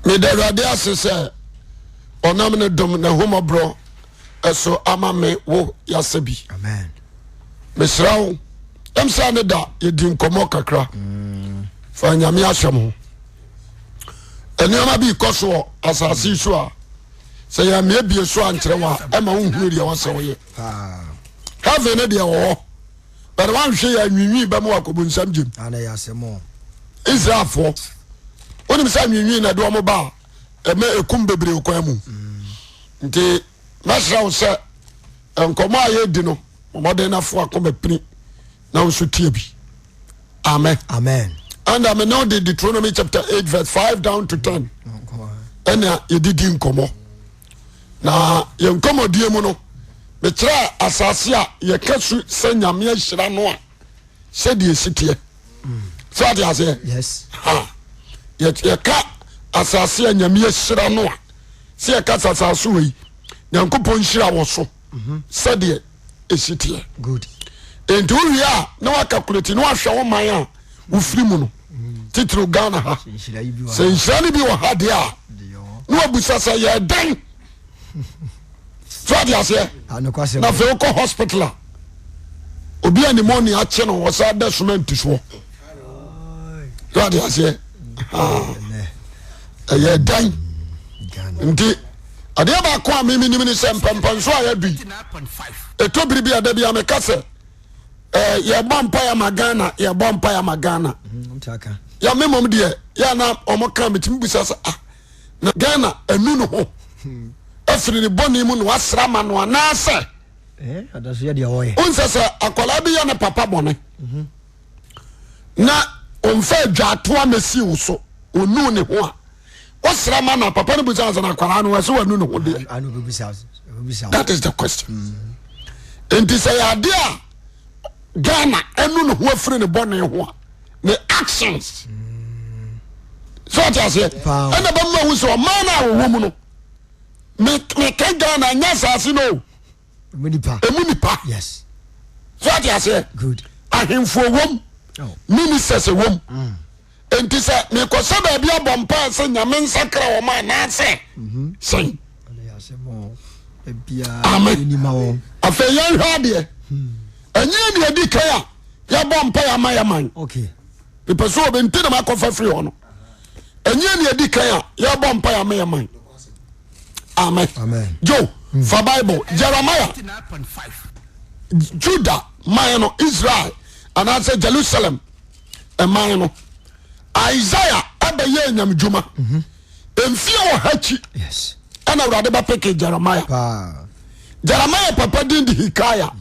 Meda Awurade ase sɛ ɔnam ne dom n'ahummɔborɔ so ama me wo yasa bi. Mesrɛ wo, ɛm sɛ ne da yɛdi nkɔmmɔ kakra fa Nyame asɛm ho. Nneɛma bi kɔ so wɔ asase yi so a sɛ yɛammiebie so ankyerɛ wo a ɛma wohunu deɛ wɔsɛ woyɛ. Heaven ne deɛ wɔ hɔ bɛrɛ wanhwɛ yɛ anwinwii bɛma wakɔbu nsɛm gyem. Israelfoɔ wonim sɛ anwinwii na ɛde wɔn ba a ɛmɛ ekum bebree kwan mu nti mɛsrɛ wo sɛ nkɔmɔ a yɛdi no mmɔden na fo akoma pini na nso tie bi amen amen ɛnna me ne wo de Deuteronomy chapter 8 verse 5 down to 10 ɛna yɛdidi nkɔmɔ na yɛn nkɔmɔdie mu no mekyerɛ asase a yɛka su sɛ nyame ahyira no a sɛdeɛ ɛsi teɛ sɛ ate aseɛ yɛka asase a nyame ahyira no a sɛ yɛka sɛ asase wei nyankopɔn nhyira wɔ so mhm. sɛdeɛ ɛsi teɛ nti wowie a na wakakulati na wahwɛ wo man a wofiri mu no mm. titiriw Ghana ha sɛ nhyira no bi wɔ ha deɛ a na wabusa sɛ yɛdɛn so ate aseɛ ah, na afei wokɔ hospital a obi a pneumonia akye no wɔsa da cement soɔ so ate aseɛ ah, ɛyɛ dan nti adeɛ baako a memenim ne sɛ mpɛmpɛnso a yɛadu yi ɛtɔ biribi a da bi a meka sɛ eh, yɛbɔ mpa yɛ ma Ghana yɛbɔ mpa yɛ ma Ghana mm, yɛ memom deɛ yɛ na ɔmo ka metumi bisa sɛ ah na Ghana anu ne ho afiri ne bɔne mu na wasra ma no anaasɛ eh, wonsɛ sɛ akwadaa bi yɛ ne papa bɔne mhm. na ɔmfa adwatoa mɛsi wo so ɔnu ne ho a wosra ma na papa no busa sɛ na akwadaa no ɛsɛ wanu ne ho deɛ that is the question mm. nti sɛ yɛ adeɛ a Ghana ɛnu ne ho afiri ne bɔne ho a ne actions so ɔte aseɛ ɛna bɛma hu sɛ ɔman no a wɔwɔ mu no meka Ghana nyɛ asase no o emu nipa emu nipa so ɔte aseɛ ahemfo wom oh. ministers wom mm. nti sɛ mekɔsɛ baabi abɔ mpae sɛ nyame nsakra wɔn anaasɛ mhm. sɛn amen afei yɛnhwɛ adeɛ hmm. ɛnyɛ ne adi kan a yɛbɔ mpae ama yɛ man mepɛ sɛ obi nti na makɔfa firi hɔ no ɛnyɛ ne adi kan a yɛbɔ mpae ama yɛ man amen jo hmm. fa bible Jeremiah Judah man no Israel anaasɛ Jerusalem ɛman no Isaiah ɛbɛyɛ nyamedwuma mhm. mfie ɔha akyi ɛna awurade bɛpeke Jeremiah Jeremiah papa din de Hikaya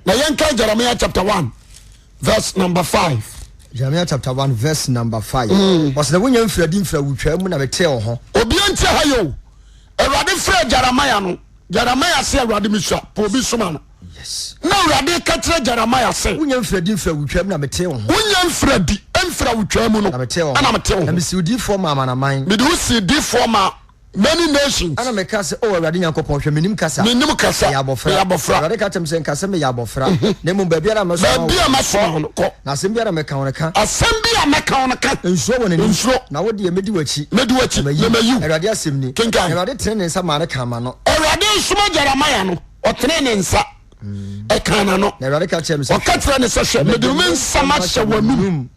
na yɛnka Jeremiah chapter 1 verse number 5 Jeremiah chapter 1 verse number 5 mm. ɔsɛ na wonya mfiri adi mfiri awotwaa mu na metee wo ho obia nti ha yɛ o awurade frɛ Jeremiah no Jeremiah sɛ awurade mesua pɛ obi soma no Na Awurade ka kyerɛ Jeremiah sɛ. Wonya mfiri adi mfiri awotwaa mu na metee wo ho. Wonya mfiri adi mfiri awotwaa mu no. Na metee wo ho. Ɛna metee wo ho. Na mesii wo diyifoɔ maa amanaman. Mede wo sii diyifoɔ maa many nations. Ɛna mekaa sɛ, O Awurade Nyankopɔn, hwɛ, mennim kasa. Mennim kasa. Meyɛ abɔfra. Meyɛ abɔfra. Awurade ka kyerɛɛ me sɛ, Nka sɛ meyɛ abɔfra. Na mmom baabiara a mɛsoma wo Baabi a no, mɛsoma wo no, kɔ. Na asɛm biara a mɛka wo no, ka. Asɛm bi a mɛka wo no, ka. Nsuro wɔn anim. Nsuro. Na wo deɛ, mɛdi w'akyi. Mɛdi w'akyi, Na mayi na wo. mayi wo. Awurade asɛm ni. Kenkan. Na Awurade tenee ne nsa maa no kaa m'ano. Awurade nsoma Jeremiah no. Ɔtenee ne nsa ɛkaa n'ano. Na Awurade ka kyerɛɛ me sɛ, Ɔka kyerɛɛ no sɛ, Hwɛ, mede me nsɛm ahyɛ w'anom.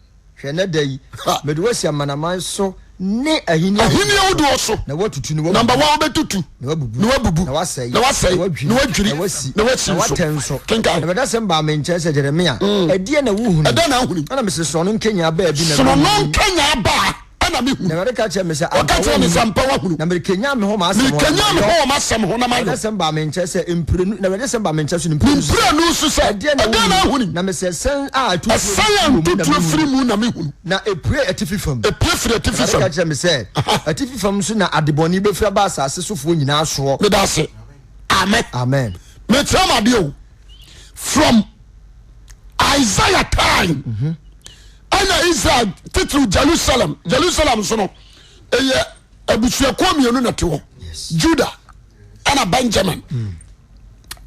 Hwɛ, nnɛ da yi, mede wo asi amanaman so ne ahenni Ahenni ahodoɔ so. Na woatutu na woabubu. Number one, wobɛtutu. Na woabubu. Na woabubu. Na woasɛe. Na woasɛe. Na woadwiri. Na woadwiri. Na woasi. Na woasi Na nso. woatɛ nso. Kenkan. Na Awurade asɛm baa me nkyɛn sɛ, Jeremia, ɛdeɛn na wohunu yi? Ɛdeɛn na wohunu yi? Ɛnna mese, Sorɔno nkanyaa baa bi na Sorɔno mehunu yi. nkanyaa baa. Ɛna me hunu. Na Awurade ka kyerɛɛ me sɛ, Ampa Ɔka kyerɛɛ me sɛ, Ampa woahunu. Na merekanyan me ho m'asɛm ho na Merekanyan me mayɔ. ho wɔ m'asɛm ho na mayɔ. Awurade asɛm baa me nkyɛn sɛ, Mprenu, na Awurade asɛm baa me nkyɛn so ne mprenu so sɛ. Ne mprenu so sɛ, Ɛdeɛn na Ɛdeɛn na wohunu? wohunu? Na mese, Ɛsɛn a atutuo Ɛsɛn a firi mu na ntutuo mehunu. firi mu na mehunu. Na ɛpue atifi fam. Ɛpue firi atifi Awurade fam. ka kyerɛɛ me sɛ, Atifi fam nso na adebɔne bɛfiri aba asase sofoɔ nyinaa soɔ. Meda ase. Amen. Amen. Mekyerɛ mo adeɛ o. From Isaiah time. Mm -hmm. Ɛna Israel titiriw Jerusalem. Jerusalem nso no ɛyɛ abusuakuo mmienu na ɛte hɔ. Judah ɛna Benjamin. Mm.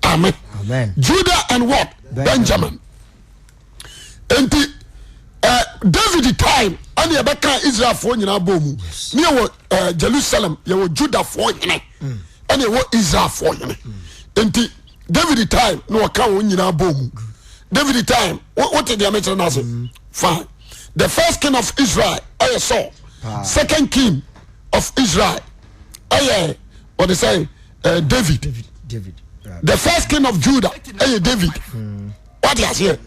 Amen. Amen. Judah and what? Benjamin. Nti. Eh, David time ɛne yɛbɛka Israelfoɔ nyinaa bɔ mu ne yɛwɔ eh, Jerusalem yɛwɔ Judafoɔ hene mm. ɛne yɛwɔ Israelfoɔ hene mm. nti David time na ɔka wɔn nyinaa bɔ mu David time wote deɛ mekyerɛ no ase mm. fine the first king of Israel ɛyɛ Saul second king of Israel ɛyɛ wɔde sɛ eh, David. David, David. The first king of Judah ɛyɛ David. Mm. Wate aseɛ?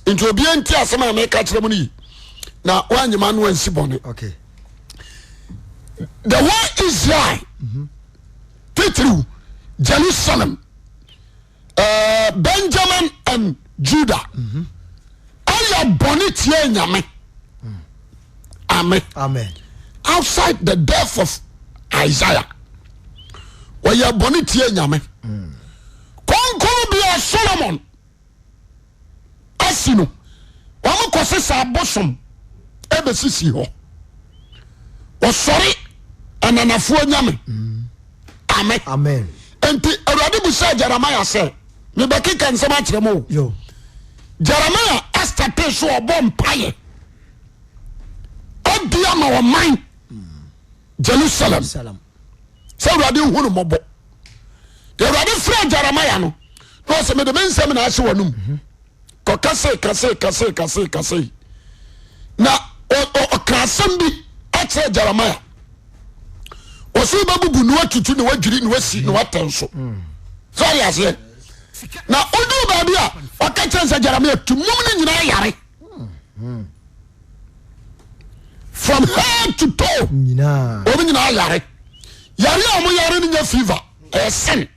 Nti obiara nti asɛm a meka kyerɛ mu no yi na woanyema no ansi bɔne. Okay. The whole Israel mm-hmm. titiriw Jerusalem uh, Benjamin and Judah mm-hmm. ɛyɛ bɔne tie nyame. Mm. Amen. Amen. Outside the death of Isaiah wɔyɛ bɔne tie nyame. Mm. Kronkron bia Solomon asi no wɔn kɔ sesa abosom ɛbɛsisi hɔ wɔsɔre ananafoɔ nyame amen amen nti awurade busaa Jeremiah sɛ mebɛkeka nsɛm akyerɛ mo yo Jeremiah astate so ɔbɔ mpaeɛ adi ama ɔman Jerusalem sɛ awurade hu no mmɔbɔ deɛ awurade frɛ Jeremiah no na ɔsɛ mede me nsɛm na ahyɛ w'anum mhm. kɔ kase kase kase kase kase na ɔka asɛm bi akyerɛ Jeremiah ɔsɛ wobɛbubu na watutu na wadwiri na wasi na watɛ nso mm. sɛ ɔde aseɛ na woduru baabi a ɔka kyerɛ sɛ Jeremiah tu mum no nyinaa yare from head to toe wɔn nyinaa yare yare a wɔn yare no nyɛ fever ɛyɛ sin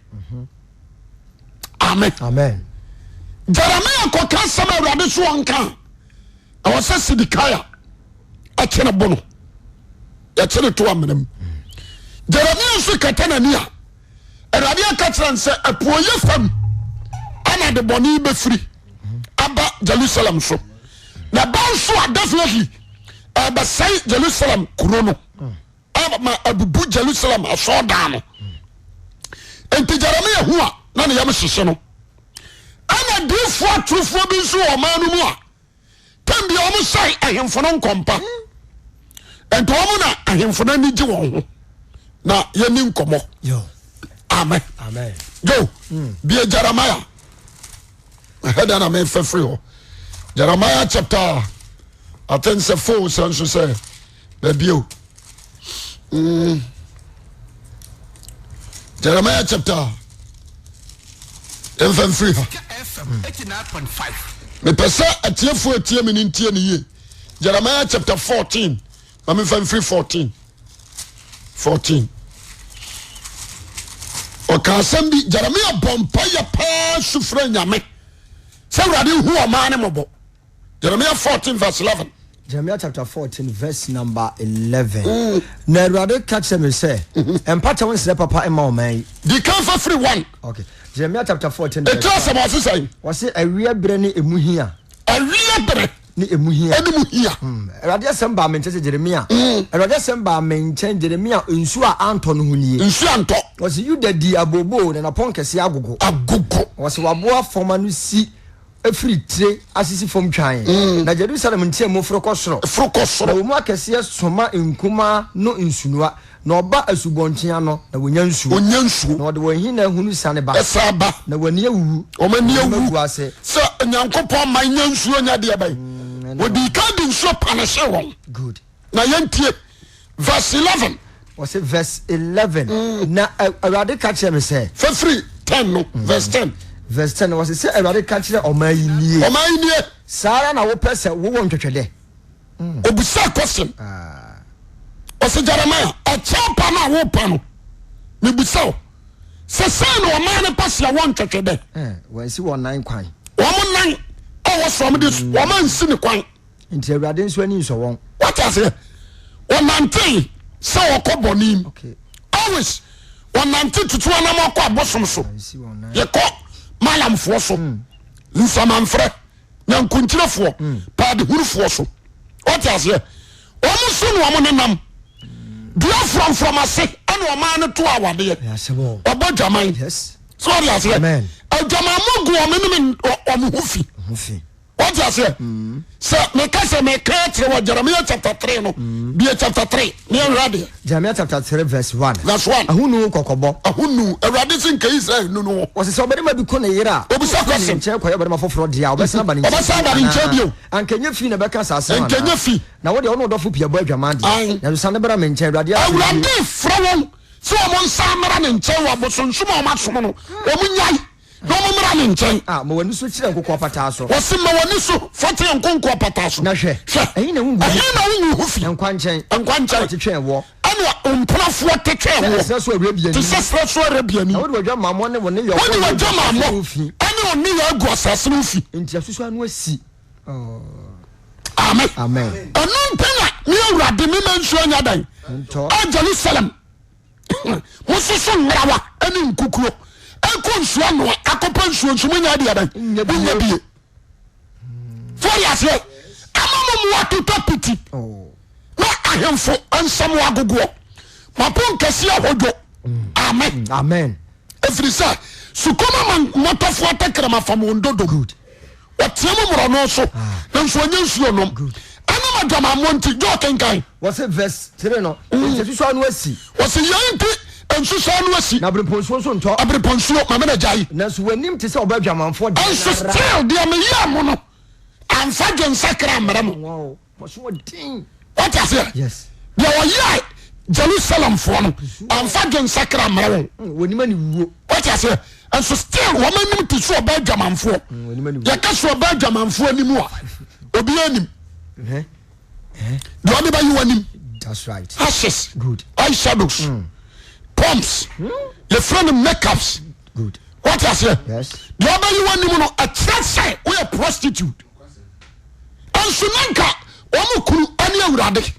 amen amen Jeremiah kɔka asɛm a awurade so ɔnka ɛwɔ sɛ Sidikaya ɛkye ne bo no yɛkye ne to amena mu Jeremiah nso kata n'ani a awurade aka kyerɛ no sɛ apuoyɛ fam ana de bɔne bɛfiri aba Jerusalem so na ba nso a definitely ɛbɛsɛe Jerusalem kuro no ama abubu Jerusalem asɔɔdan no nti Jeremia hu a na ne yam hyehye no ɛna diifoɔ atorofoɔ bi nso wɔ ɔman no mu a tɛm bi wɔn sɛe ahemfo no nkɔmpa nti wɔn na ahemfo no ani gye wɔn ho na yɛni nkɔmɔ amen jo hmm. bie Jeremiah ɛhɛ da na mefɛ firi hɔ Jeremiah chapter I think sɛ four sɛ nso sɛ baabi o mm. Jeremiah chapter yɛmfa mfiri ha mepɛ sɛ atiefoɔ atie me no ntie ne yie Jeremiah chapter 14 ma memfa mfiri 14 14 ɔka asɛm bi Jeremiah bɔ mpayɛ paa sufrɛ nyame sɛ awurade hu ɔmaa ne mmɔbɔ Jeremiah 14 verse 11. Jeremiah chapter 14 verse number 11. Mm. Na Awurade ka kyerɛ me sɛ, mm-hmm. mpata wo nsrɛ papa mma ɔman yi. Di kan fa firi 1. Okay. Jeremiah chapter 14 verse 1. Ɛtira sɛm ɔse sɛn? Wɔse awia berɛ ne emu hia. Awia berɛ. Ne emu hia. Ɛne mu hia. Mm. Awurade asɛm baa me nkyɛn sɛ Jeremiah. Mm. Awurade asɛm baa me nkyɛn Jeremiah nsuo a antɔ no ho nie. Nsuo antɔ. Wɔse Yuda di abooboo na n'apɔn kɛseɛ agogo. Agogo. Wɔse waboa fam ano si firi tire asisi fam twan, na Jerusalem nteamu foro kɔ soro. Foro kɔ soro. Na wɔn mu akɛseɛ soma nkumaa no nsunoa, na wɔba asubɔnten ano, na wɔnya nsuo. Wɔnya nsuo. Na wɔde wɔn nhina hunu siane ba. Ɛsan ba. Na wɔn ani awuwu. Wɔn ani Wɔn awu. agu ase. Sɛ Onyankopɔn ma nya nsuo nya deɛ bɛn. Wɔdii kan de nsuo panisee wɔn. Good. Na yɛntie verse 11. Wɔse verse 11. Mm. Na Awurade ka kyerɛ me sɛ. Fafiri 10 no mm. verse 10. Verse 10 wɔse sɛ Awurade ka kyerɛ ɔman yi nie. Ɔman yi nie. Saa ara na wopɛ sɛ wowɔ ntwɛtwɛdɛ. Mm. Obisa question. Ah. Ɔse Jeremiah ɛkyɛw pa no a wopa no mebisa wo sɛ sɛn na ɔman no pɛ sɛ wɔn ntwɛtwɛdɛ. Eh, wɔnsi wɔn nan kwan. Wɔn nan ɔwɔ so wɔn de wɔn ansi ne kwan. Nti Awurade nso ani nsɔ wɔn. Wate aseɛ? Ɔnantee sɛ ɔkɔ bɔne mu. Always ɔnante tutu anam ɔkɔ abosom so. Yɛkɔ malamfoɔ so, hmm. nsamanfrɛ, nyankonkyerefoɔ, hmm. paadehunufoɔ so. Wate aseɛ? Wɔn so na wɔn nenam. Dua frɔmfrɔm ase ɛna ɔman no to awadeɛ. Ɔbɔ dwaman. So wate aseɛ? Adwamammɔ gu wɔn ne wɔn ho fi. Wate aseɛ? Sɛ meka sɛ meka akyerɛ wɔ Jeremiah chapter 3 no, bie chapter 3 ne yɛnhwɛ adeɛ. Jeremiah chapter 3 verse 1. Verse 1. Ahonu ho kɔkɔbɔ. Ahonu. Awurade se nka Israel nu no ho. Wɔse sɛ ɔbarima bi ko ne yere a, Obisa ɔfiri ne question. nkyɛn kɔyɛ ɔbarima foforɔ deɛ a, ɔbɛsan aba ne nkyɛn Ɔbɛsan bio aba ne nkyɛn anaa? bio. Anka ɛnyɛ fi na ɛbɛka saa asɛm Anka anaa? ɛnyɛ fi. Na wo deɛ, wo ne wo dɔfo pii abɔ adwaman deɛ, Ae. nanso sane bra me nkyɛn, Awurade asɛm nie. Awurade frɛ wɔn sɛ wɔn nsan mmra ne nkyɛn wɔ abosonsom a wɔasom no, wɔn nyae. Na wɔn mmra ne nkyɛn. A, ma w'ani so kyerɛ nkokoɔ pataa so. Wɔsi ma w'ani so fa kyerɛ nkokoɔ pataa so. Na hwɛ. Hwɛ. Ɛhe na wongu ho fi? Ɛhe na wongu ho fi? Nkwa nkyɛn. Nkwa nkyɛn. Ɛna wɔtetwɛn woɔ. Ɛna mpenafoɔ tetwɛn woɔ. Sɛ ɛserɛ so Arabiani. Te sɛ serɛ so Arabiani. Na wode w'adwamammɔ ne wo nneyɔɔ Wode bɔne agu asase w'adwamammɔ ho fi. ne wo nneyɔɔ agu asase no ho fi. Enti asusu ano asi. Amen. Amen. Ɛno nti na me Awurade mema nsuo nyɛ dɛn? Ntɔ. Ɛ Jerusalem. Mososo nwerawa ne nkukuo ɛkɔ nsuo anoa akɔpɛ nsuo nso monya deɛ bɛn monya bie fɔre aseɛ ama mo mmoa totɔ piti oh. na ahemfo nsɛm agogoɔ mapo nkɛseɛ ahodwo amen amen ɛfiri sɛ sukɔm ama mmɔtɔfoɔ atɛkrɛma fam wɔn dodom Ɔteɛ mu mmorɔno so, nanso ɔnyɛ nsuo nom. Ɛnam adwamammɔ nti, Joe kenkan. Wɔse verse 3 no, nti nsusuo ano asi. Wɔse yei nti nsusuo ano asi. Na aberempɔnsuo nso ntɔ. Aberempɔnsuo, ma me na gyae. Nanso w'anim te sɛ ɔbaa adwamanfoɔ deɛ Nso still deɛ meyɛɛ mo no, amfa dwensakra ammrɛ mo. Wate aseɛ? Yes. Deɛ ɔyɛɛ Jerusalemfoɔ no, amfa dwensakra ammrɛ wɔn. Wɔnim aniwuo. Wate aseɛ? Nso still wɔn anim te sɛ ɔbaa adwamanfoɔ. Yɛka sɛ ɔbaa adwamanfoɔ anim a, obiara anim. Deɛ ɔde bɛyi w'anim. That's right. Ashes. Good. Eyeshadows. Pumps. Yɛfrɛ no makeups. Good. Wate aseɛ? Yes. Deɛ ɔbɛyi w'anim no, ɛkyerɛ sɛ woyɛ prostitute. Nso na nka wɔn kunu ne awurade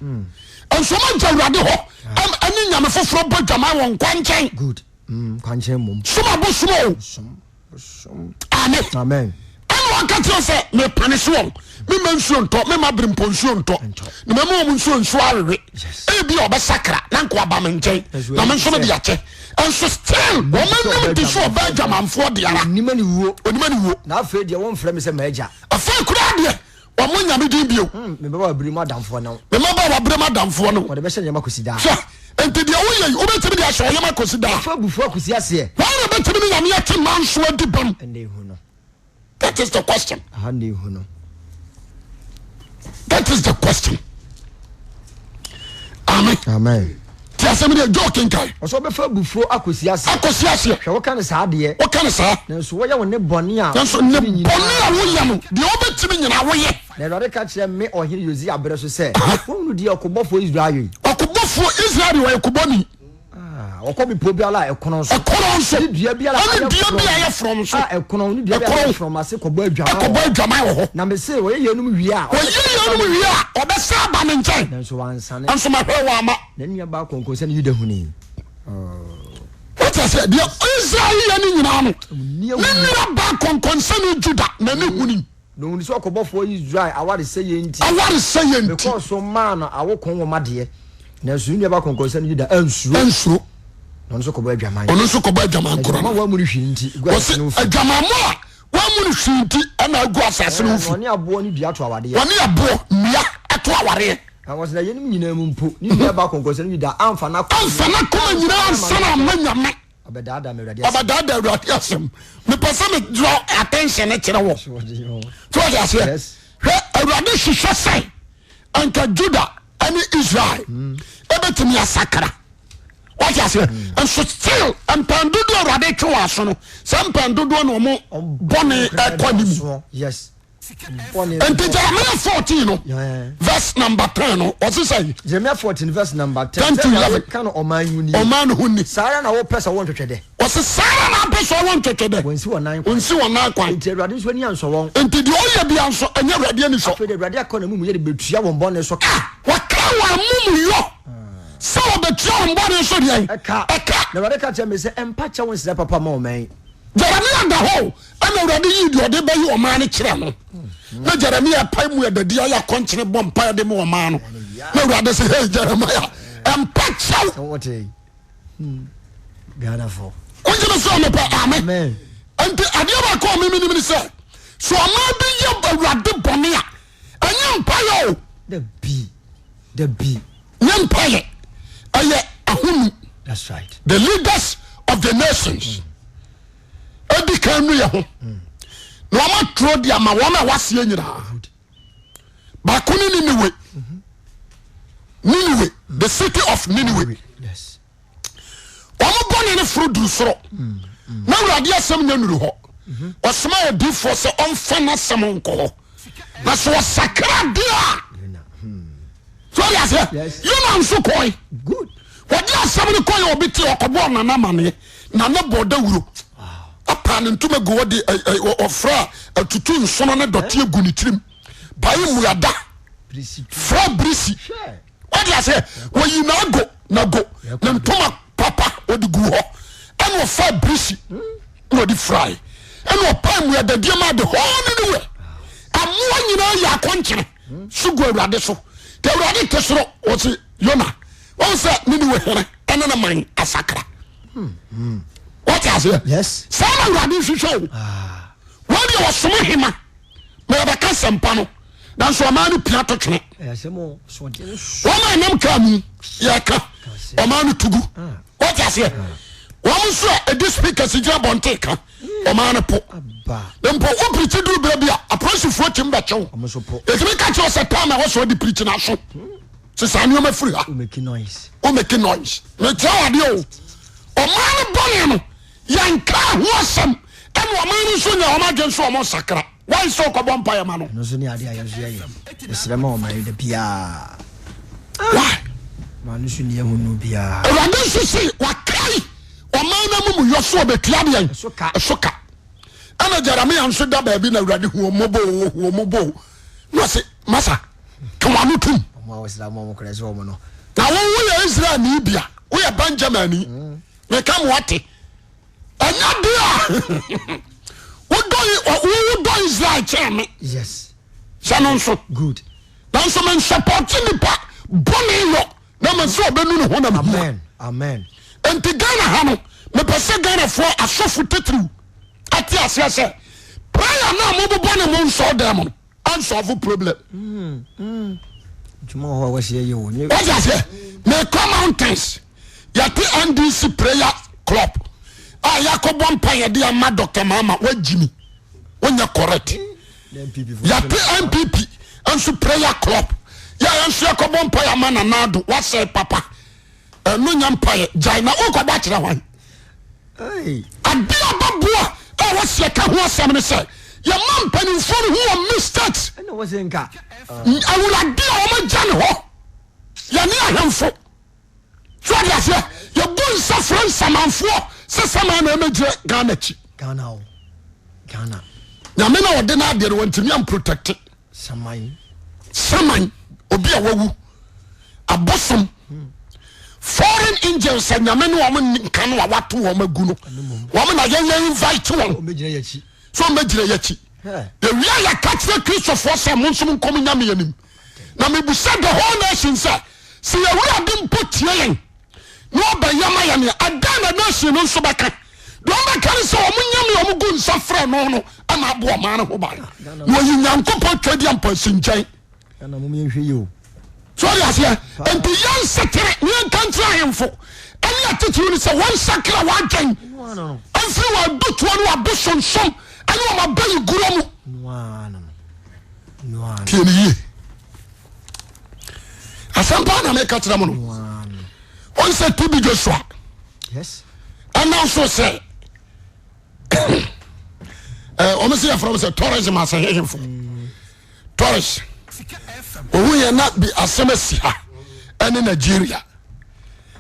nso wɔn agya awurade hɔ ɛne nyame foforɔ bɔ dwaman wɔ nkwankyɛn. Good. Mm, nkwankyɛn mmom. Som abosom o. Som, som. Amen. Amen. Ɛna wɔka kyerɛ sɛ mepane so wɔn mema nsuo ntɔ mema berempɔ nsuo ntɔ na mema wɔn nsuo nsuo awewe ebi a ɔbɛsakra na nka waba me nkyɛn na me nso mede akyɛ nso still wɔn anim te sɛ ɔbaa adwamanfoɔ deɛ ara. Onim aniwuo. Onim aniwuo. Na afei deɛ wɔmfrɛ me sɛ m'agya. Afei koraa deɛ wɔmmɔ Nyame din bio. Mebɛba w'abere mu adamfoɔ ne wo. Mebɛba w'abere mu adamfoɔ ne wo. Wɔde bɛhyɛ ne yam akɔsi daa. Hwɛ, enti deɛ woyɛ yi, wobɛtumi de ahyɛ wo yam akɔsi daa? Fa abufuo akɔsi aseɛ. Hwan na bɛtumi ne Nyame ate manso adi bem? Ɛnna ehu no. That is the question. Aha na ehu no. That is the question. Amen. Amen. Ti asɛm deɛ Joe kenkan. Ɔsɛ ɔbɛfa abufuo akɔsi aseɛ. Akɔsi aseɛ. Hwɛ woka no saa deɛ. Woka no saa. Nanso woyɛ wo ne bɔne a. Nanso ne bɔne a woyɛ no deɛ wobɛtumi nyinaa woyɛ. Na Awurade ka kyerɛ me ɔhene Yosia berɛ so sɛ, Wohunu deɛ ɔkobɔfoɔ Israel yɛ yi? Ɔkobɔfoɔ Israel deɛ ɔyɛ kobɔni. Ɔkɔ bepɔ biara a ɛkorɔn so. Ɛkorɔn so. Ne dua biara a ɛne dua bi a ɛyɛ frɔm so. A ɛkorɔn ne dua bi a ɛyɛ frɔm ase kɔbɔ adwaman. Ɛkɔbɔ adwaman wɔ hɔ. Na mese wɔyɛ yeinom wie a. Wɔyɛ yeinom wie a ɔbɛsan aba me nkyɛn. Nanso wansane. Nanso mahwɛ wɔn ama. Na ne nuabaa kɔnkɔnsani Yuda hunui. Wote aseɛ deɛ Israel yɛ ne nyinaa no ne nuabaa kɔnkɔnsani Juda n'ani huni. Na ohunu sɛ ɔkobɔfoɔ Israel awaresɛeɛ nti. Awaresɛeɛ nti. Mekɔɔ so maa no awoko nwoma deɛ, nanso ne nuabaa kɔnkɔnsani Yuda ansuro. Ansuro. Na ɔno nso kɔbɔ adwaman. Ɔno nso kɔbɔ adwaman korɔ no. Adwamammɔ a wammu no hwee nti, egu asase no ho fi. Wɔsi adwamammɔ a wammu no hwee nti ɛna agu asase no ho fi. Na ɔne aboɔ ne dua to awadeɛ. Wɔne aboɔ nnua ato awareɛ. Na wɔsi na yeinom nyinaa mu mpo, ne nuabaa kɔnkɔnsani Yuda amfa n'akoma. Amfa n'akoma nyinaa ansane amma Nyame. Ɔbɛdaadaa me Awurade asɛm. Ɔbɛdaadaa Awurade asɛm. Mepɛ sɛ me draw attention ne kyerɛ wɔ. So wɔde aseɛ. Hwɛ Awurade hwehwɛ sɛ anka Juda ne Israel ɛbɛtumi asakra. Wɔde aseɛ. Nso still mpɛn dodoɔ Awurade twe wɔn aso no sɛ mpɛn dodoɔ na wɔn bɔne ɛkɔ anim. Yes. Nti Jeremiah 14 no verse number 10 no ɔse sɛ. Jeremiah 14 verse number 10. 10 to 11. Ka no ɔman ho ni. Ɔman no ho ni. Saa ara na wopɛ sɛ wɔn twɛtwɛ dɛ. Ɔse saa ara na apɛ sɛ wɔn twɛtwɛ dɛ. Wɔnsi wɔn nan kwan. Wɔnsi wɔn nan kwan. Nti Awurade nso ani ansɔ wɔn. Nti deɛ ɔyɛ bia nso ɛnyɛ Awurade ani sɔ. Afei de Awurade aka wɔn amumuyɛ de betua wɔn bɔne so ka. Ah, wɔka wɔn amumuyɔ sɛ wɔbɛtua wɔn bɔne so deɛ. Ɛka. Ɛka. Na Awurade ka kyerɛ me sɛ mpa kyɛw nsrɛ papa ma ɔman yi. Jeremia da hɔ ɛna Awurade yii deɛ ɔde bɛyɛ ɔman no kyerɛ no. Na Jeremia pae mu adadi ayɛ akɔnkyene bɔ mpaeɛ de ma ɔman no. Na Awurade sɛ, hey Jeremia, mpa kyɛw. Wogye me sɛ mepɛ amen. Nti adeɛ baako a memenim ne sɛ, So ɔman bi yɛ awurade bɔne a ɛnyɛ mpaeɛ o. Dabi dabi. Nyɛ mpaeɛ ɛyɛ ahonu. That's right. The leaders of the nations. Edi kan nu yɛ ho. Na wɔn aturo di ama wɔn a wɔaseɛ nyinaa. Baako ne Niniwe. Niniwe the city of Niniwe. Yes. Wɔn bɔne no foro duru soro. Na awurade asɛm nya nuru hɔ. Ɔsoma odiifoɔ sɛ ɔmfa n'asɛm nkɔ hɔ. Na sɛ ɔsakra deɛ a. So ɔde aseɛ. Yona nso kɔe. Wɔde asɛm no kɔe obi te ɔkɔbɔɔ nana amaneɛ. Nana bɔɔ dawuro. Apaa ne ntoma gu hɔ de ɔfra atutu nsono ne dɔteɛ gu ne tirim. Pae mmuada. Fra birisi. Wode aseɛ wɔyi n'ago n'ago ne ntoma papa ɔde gu hɔ ɛna ɔfa birisi na ɔde firae ɛna ɔpae mmuadadie ma de hɔ ne ne wɛ amoa nyinaa yɛ akɔnkyene so gu awurade so te awurade te soro ɔsi Yona wɔn sɛ ne ne wɛ hene ɛne ne man asakra wɔte aseɛ saa na awurade nhwehwɛ o wɔn deɛ wɔsom hema ma yɛbɛka sɛmpa no nanso ɔman no pia to twene wɔn a nam kaa mu yɛka ɔman no tugu wɔte aseɛ wɔn nso a ɛdi speakers gyina bɔnten ka ɔman no po mpo wo pirikyi duru berɛ bi a apolisifoɔ tim bɛkyɛw ɛtumi ka kyerɛ sɛ time a wɔsɔ de pirikyi no aso sɛ saa nneɛma firi ha wo make noise mekyerɛ wo adeɛ o ɔman no bɔne no Yɛnkaa ho asɛm ɛna ɔman no nso nyaa wɔn adwene sɛ wɔn nsakra. Why sɛ ɔkɔbɔ mpaeɛ ma no? Ɛno nso ne adeɛ a yɛn nso yɛyɛ. Yɛsrɛ ma ɔman yi da biara. Why? Ɔman no nso nni ahonu biara. Awurade nso se wakae ɔman no amumuyɔ so ɔbɛtua deɛn? Ɛso ka. Ɛso ka. Ɛna Jeremia nso da baabi na Awurade hu wɔn mmɔbɔ o, hu wɔn mmɔbɔ o. Na ɔse, masa, ka wɔn ano tom. Wɔn a wɔsra wɔn a wɔkorɛ sɛ wɔn no. Na wo woyɛ Israelni bia, woyɛ Benjaminni. Mm. Meka mo ate. Ɛnyɛ de a wodɔ wodɔ Israel kyɛn me. Yes. Sɛ no nso. Good. Nanso me nsɔpɔte nipa bɔne yɔ na ma sɛ ɔbɛnu ne ho na mehua. Amen. Amen. Nti Ghana ha no mepɛ sɛ Ghanafoɔ asɔfo titiriw ate aseɛ sɛ prayer no a mobobɔ ne mo nsɔɔ dɛm no unsolved problem. Adwuma wɔ hɔ a wɔsi yɛ wɔ. Wọ́n ti aseɛ mekɔ mountains yɛte NDC prayer club a yɛakɔbɔ mpa yɛde ama Dr. Mahama wagyi mi wonyɛ correct. Yɛte NPP nso prayer club yɛ yɛn nso yɛkɔbɔ mpa yɛ ama Nana Addo wasɛe papa ɛno nyɛ mpa yɛ gyae na wokɔbɔ akyerɛ hwan. Ade a bɛboa a wɔsi ɛka ho asɛm ne sɛ yɛma mpanimfoɔ no hu wɔn mistakes. Awurade a wɔagya ne hɔ yɛne ahemfo so ɔde aseɛ yɛbu nsa frɛ nsamanfoɔ sɛ saman na ɛmɛgyina Ghana akyi. Nyame na ɔde no adeɛ no wɔntumi amprotɛkte. Saman. Saman, obi a wawu. Abosom. Foreign angels a nyame ne wɔn nka no a wato wɔn agu no. Wɔn na yɛn yɛn invite wɔn. So wɔn bɛgyina yɛn akyi. Yɛwia yɛka kyerɛ Kristofoɔ sɛ mo nso mo nkɔm nyame anim. Na mebusa the whole nation sɛ sɛ yɛwurade mpo tie yɛn na ɔbɛyɛ ma yɛn a ɛdɛn na nation no nso bɛka? Deɛ ɔbɛka ne sɛ wɔn nyame a wɔn gu nsa frɛ no no ɛna aboɔ ɔman no ho ban na ɔyi Nyankopɔn twɛdeɛ mpa si nkyɛn. So ɔde aseɛ nti yɛn nsetere ne yɛn nka nkyerɛ ahemfo ɛne atitiriw no sɛ wɔn nsakra wɔn adwɛn mfiri wɔn adutoɔ ne wɔn abosonsom ɛne wɔn abayigorɔ mu. Tie ne yie. Asɛm paa na meka kyerɛ mo no. Wɔn sɛ TB Joshua ɛna nso sɛ wɔn sɛ yɛfrɛ wɔn sɛ tourism asɛhehefo tourist ohun yɛn na bi asɛm asi ha ɛne Nigeria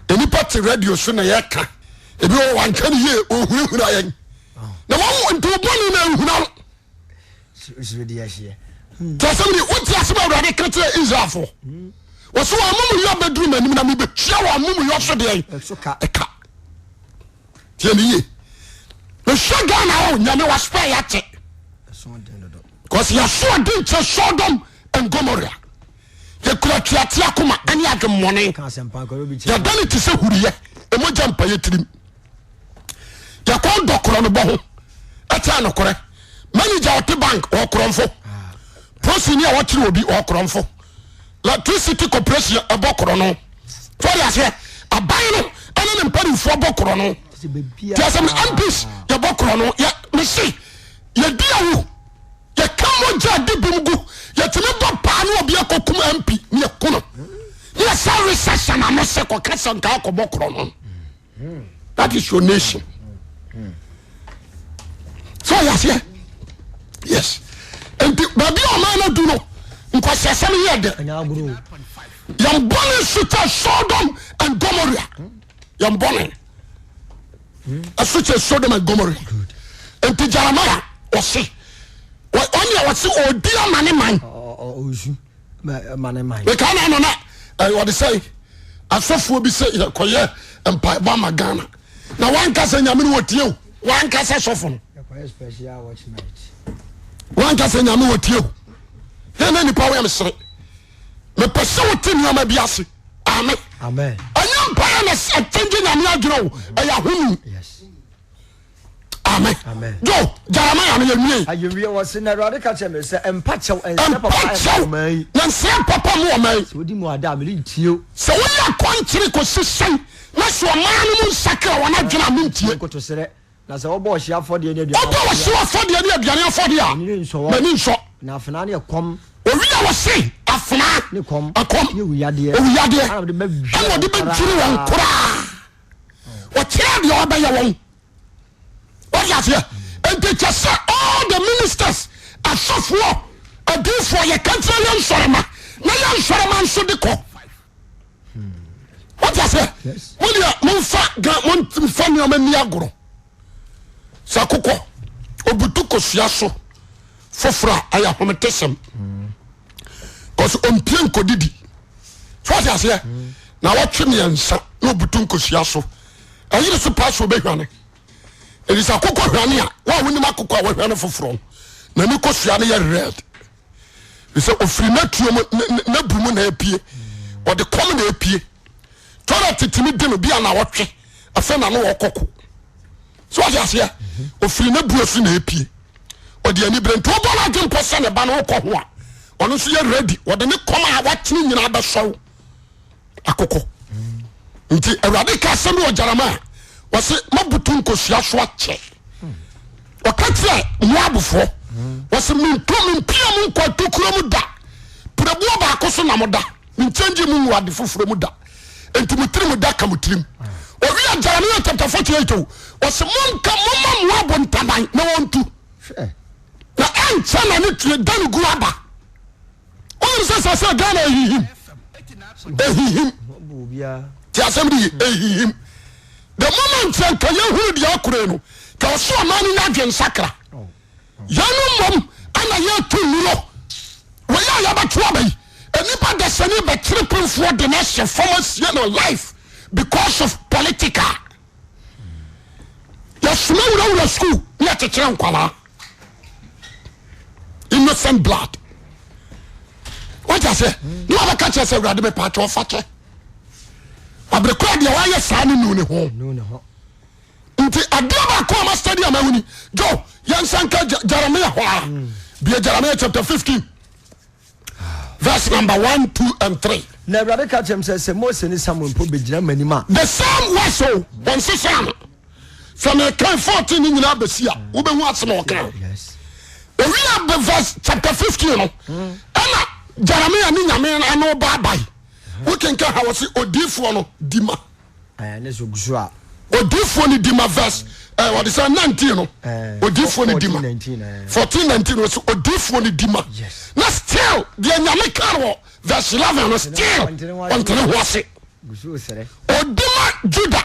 nnipa te radio so na yɛka ebi wɔ wanka ne yie ohunahuna yɛn na wɔn nti wɔbɔ ne na ehuna wo. Tí asɛm ni wote asɛm awurade ka kyerɛ Israelfoɔ wɔsɛ wɔn amumuyɔ bɛduru m'anim na mebɛtua wɔn amumuyɔ so deɛ ɛka tiɛ ne yie mehwɛ Ghana hɔ nyame waspɛ yɛakyɛ because yɛso ɔde nkyɛ Sodom and Gomorrah yɛkura tuatea koma ɛne adwemmɔne yɛda ne te sɛ huriyɛ ɛmɔgya mpa yɛ tirim yɛkɔn dɔ korɔ no bɔ ho ɛkyɛ nokorɛ. Manager ɔte bank ɔkorɔmfo. Prosini a wɔkyere obi ɔkorɔmfo. Electricity corporation ɛbɔ korɔ no. So ɔde aseɛ aban no ɛne ne mpanimfoɔ bɔ korɔ no. Tí a sɛ MPs yɛbɔ korɔ no yɛ mese yɛdi awu yɛka mogya di bem gu yɛtumi bɔ paa ne obi akɔkum MP ne yɛku no ne yɛsa recession ano sɛ kɔka sɛ nka akɔbɔ korɔ no. That is your nation. So ɔyɛ aseɛ yes nti baabi a ɔman no du no nkɔsɛsɛm yɛ dɛ yɛn bɔne so kyɛ Sodom and Gomorrah yɛn bɔne ɛso kyɛ Sodom and Gomorrah nti Jeremiah ɔse ɔne a ɔse ɔdi ama ne man meka na ano na ɔde sɛ asɔfoɔ bi sɛ yɛkɔyɛ mpaebɔ ama Ghana na wanka sɛ nyame no wɔtie o wanka sɛ sɔfo no wanka sɛ nyame wɔtie o yɛ na nipa woyɛ mesere mepɛ sɛ wote nneɛma bi ase amen ɛnyɛ mpaeɛ na ɛkyɛngye nyame adwene o ɛyɛ ahonu amen jo Jeremiah no yɛnwie ayɛwie wɔ se na awurade ka kyerɛ me sɛ mpa kyɛw ɛnsɛ papa kyɛw na nsɛ papa mu ɔman yi sɛ wodi mu ada a merentie o sɛ woyɛ akɔnkyere kɔsi sɛn na sɛ ɔman no mu nsakra wɔn adwene a mentie nkotosrɛ na sɛ wɔbɔ ɔhyeɛ afɔdeɛ ne aduane wɔbɔ ɔhyeɛ afɔdeɛ ne aduane afɔdeɛ a m'ani nsɔ na afenaa ne ɛkɔm owi a wɔse afenaa ne kɔm ɛkɔm ne owuyadeɛ owuyadeɛ ɛna wɔde bɛdwiri wɔn koraa ɔkyerɛ deɛ ɔbɛyɛ wɔn wɔde aseɛ nti kyɛ sɛ all the ministers asɔfoɔ adiifoɔ yɛka kyerɛ yɛn nsɔrema na yɛn nsɔrema nso de kɔ wɔde aseɛ mo deɛ momfa ga momfa nneɛma ni agorɔ sɛ akokɔ obutu kosua so foforɔ a ɛyɛ ahometesɛm kɔsɛ ɔmpie nkɔdidi so ɔte aseɛ na wɔtwe mmiɛnsa na ɔbutu nkosua so ɛyere so paa so ɔbɛhwane ɛdi sɛ akokɔ hwane a wo a wonim akokɔ a wɔhwane foforɔ na ne kosua no yɛ red sɛ ɔfiri n'atuo mu n'abu mu na apue ɔde kɔm na apue tɔrɔ tetumi di no bi a na wɔtwe afei na no wɔkɔko so ɔte aseɛ ɔfiri n'abu so na apue ɔde anibere nti wobɔ no adwe mpɔ sɛ ne ba no wokɔ ho a ɔno nso yɛ ready ɔde ne kɔm a watene nyinaa bɛsɔw akokɔ nti awurade ka asɛm bi wɔ Jeremiah wɔse mabutu nkosua so akyɛ ɔka kyerɛ Moabfoɔ wɔse mentu mempia mu nkɔ atokuro mu da prɛbuo baako so na mo da menkyɛngye mu ngu ade foforɔ mu da nti mo tirim da ka mo tirim owia Jeremiah chapter 48 o wɔse monka momma Moab ntaban na wɔntu na ɛnkyɛ na ne tue da ne gu aba wonim sɛ sɛ sɛ Ghana ɛhihim ɛhihim ti asɛm de ɛhihim the moment yɛ nka yɛhunu deɛ akure no ka ɔso ɔma no nya adwensakra yɛno mmom ana yɛto nnuro wɔyɛ a yɛbɛto aba yi nnipa dasani bɛkyere pemfoɔ de no ahyɛ fam asie no life because of political yɛsoma wurawura school ne yɛkyekyere nkwalaa innocent blood wọ́n ase ní wọ́n bɛka kyerɛ sɛ awurade mi pàtó ɔfa kyɛ abiri kura deɛ wayɛ saa ne nu ne ho nti adeɛ baako a ma study ama wuni jo yɛn nsa nka Jeremiah hɔ a bie Jeremiah chapter 15 verse number 1 2 and 3. Na awurade ka kyerɛ m sɛ sɛ Mose ne Samuel mpo bɛgyina m'anim a. The same verse o wɔn sesa no sɛ mekan 14 ne nyinaa bɛsi a wobɛhu asɛm a ɔka owia bɛ verse chapter 15 no ɛna Jeremiah ne nyame ano baabae wokenka ha wɔ se odiifoɔ no di ma odiifoɔ no di ma verse wɔde sɛ 19 no odiifoɔ no di ma 14 19 wɔ sɛ odiifoɔ no di ma na still deɛ nyame ka wɔ verse 11 no still ɔntene ho ase odi ma Juda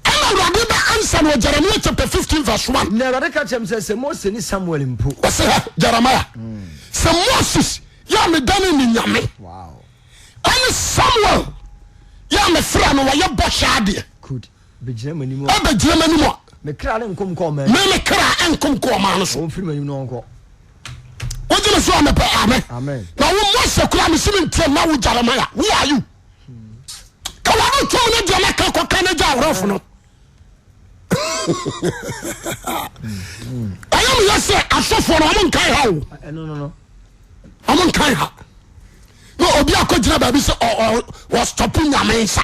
ɛna awurade bɛ ansa no wɔ Jeremiah chapter 15 verse 1 na awurade ka kyerɛ m sɛ sɛ Mose ne Samuel mpo wɔsɛ hɛ Jeremiah sɛ Moses yɛ a medane ne nyame ɛne Samuel yɛ a mefrɛ no wɔyɛ bɔhyɛ adeɛ bɛgyina m'anim a ɛbɛgyina m'anim a me kra ne nkom kɔ ɔman me me kra nkom kɔ ɔman no so wɔmfiri m'anim na wɔnkɔ wogyina so a mepɛ amen Amen. Na wo Mose kura mesi me ntiam na wo Jeremiah who are you ka wano twom ne deɛ mɛka kɔka no gya aworɔfo no. Ɛyɛ meyɛ sɛ asɔfoɔ no ɔmo nkae ha o. Ɔmo nkae ha. Na obi akɔgyina baabi sɛ ɔstɔpo nyame nsa.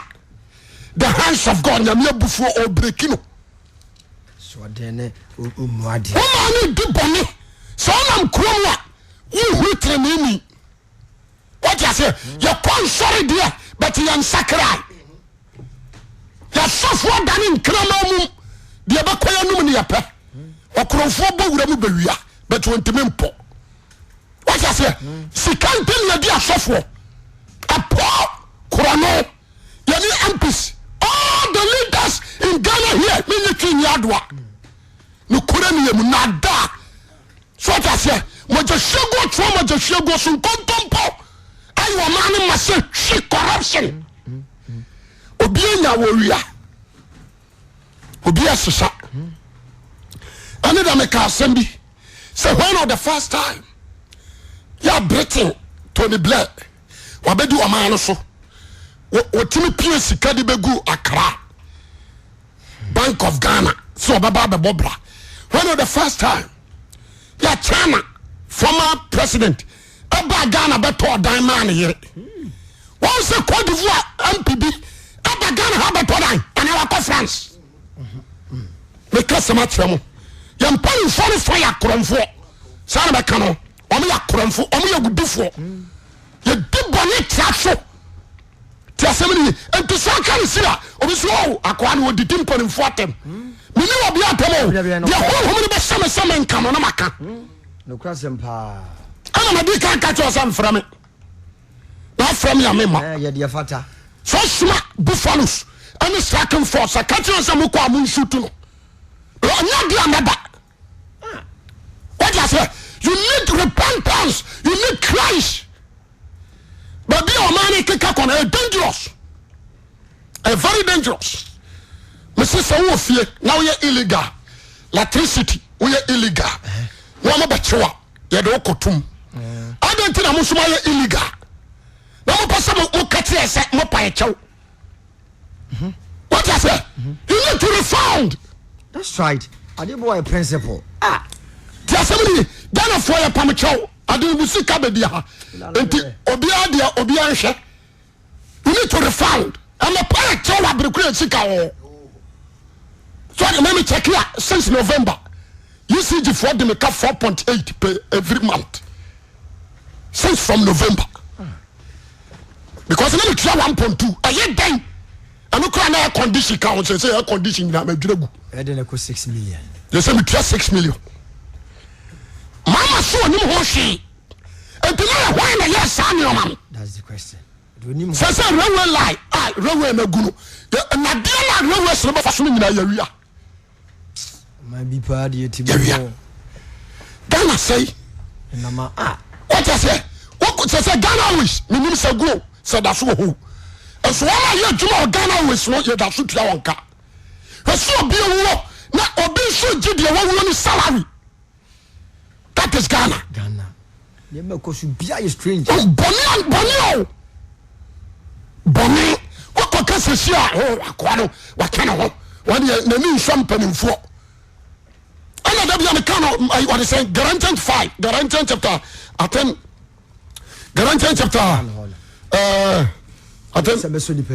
The hands of God nyame abufuo ɔbreki no. Womaa no di bɔne sɛ wonam kurom a wohuru teneneeni. Wote aseɛ? Yɛkɔ nsɔre deɛ but yɛn nsakrae. Yɛsɔfoɔ dane nkrama mum deɛ bɛkɔ yɛnum ne yɛpɛ. Ɔkorɔmfoɔ bɔ wura mu bɛwia but wɔntumi mpɔ. Wote aseɛ? Sika nti ne yɛdi asɔfoɔ. Ɛpɔ korɔno yɛne MPs all the leaders in Ghana here menye twi nyi adoa. Nokorɛ ne yɛ mu naadaa. So ɔte aseɛ? Mogyahwiegu ɔtwerɛ mogyahwiegu so nkontompo ayɛ ɔman no ma sɛ hwi corruption. Obi anya wɔ wia, obi asesa. Ɛne da meka asɛm bi sɛ when of the first time yɛ Britain Tony Blair wabɛdi ɔman no so wɔtumi pie sika de bɛgu Accra Bank of Ghana sɛ ɔbɛba abɛbɔ bra when the first time yɛ China former president ɛba Ghana bɛtɔ ɔdan maa ne yere wɔn sɛ Cote d'Ivoire MP bi ɛba Ghana ha bɛtɔ dan anaa wakɔ France meka sɛm akyerɛ mo yɛn mpanimfoɔ no fa yɛ akorɔmfoɔ saa na bɛka no wɔn yɛ akorɔmfoɔ wɔn yɛ agudifoɔ yɛdi bɔne tra so Ti asɛm no ye. Nti sɛ ɔka no si a, obi so o akoa no ɔdidi mpanimfoɔ atɛm. Mene obi atɛm o. Deɛ honhom no bɛhyɛ me sɛ menka no na maka. Nokorasɛm paa. Ɛna madi kan ka kyerɛ sɛ mfrɛ me. Na afrɛ me a memma. Yɛ deɛ fata. Sɛ ɔsoma buffaloes ɛne striking force ka kyerɛ sɛ mokɔ a monsutu no. Ɔnyɛ deɛ mɛba. What I say? You need repentance. You need Christ. Baabi a ɔman no keka kɔ no ɛyɛ dangerous. Ɛyɛ very dangerous. Mesi sɛ wowɔ fie na woyɛ illegal electricity woyɛ illegal na wɔn bɛkyew a yɛde wo kɔtum. Adɛn nti na mo nso moayɛ illegal na mopɛ sɛ mo ka kyerɛ sɛ mopa ɛkyɛw. What I say? You need to refund. That's right. Ade boy principle. Ah. Ti asɛm ni Ghana foɔ yɛ pam kyɛw ade mu sika bɛdi ha nti obiara deɛ obiara nhwɛ. You need to refund. Ɛmɛ pa yɛ kyɛw aberekura sika wɔ. So ɔde mɛmi check here since November. ECG foɔ de mi ka 4.8 per every month since from November. Because na mi tua 1.2 ɛyɛ dɛn ɛno kura na air condition ka ho sɛ sɛ air condition nyinaa ma dwira gu. Ɛde na kɔ 6 million. Yɛ sɛ mi tua 6 million. Mama so onim ho hwee. Nti na yɛ hwan na yɛ saa nneɛma no. That's the question. Sɛ sɛ railway line a railway na gu no nadeɛ na railway sene bɛfa so no nyinaa yɛwia. Yɛwia. Ghana sɛi. Wɔte aseɛ sɛ sɛ Ghana Airways menim sɛ guo sɛ da so wɔ hɔ nso wɔn a yɛ adwuma wɔ Ghana Airways no yɛ da so tua wɔn ka. Hwɛ obi awuo na obi nso gye deɛ wawuo no salary. That is Ghana. Ghana. Nneɛma ɛkɔ so bia yɛ strange. Bɔne bɔne o. Bɔne wakɔ kasa si a o akoa no waka ne ho. Wɔn deɛ n'ani nsɔ mpanimfoɔ. Ɛna da bia meka no wɔde sɛ Galatians 5 Galatians chapter I think Galatians chapter I think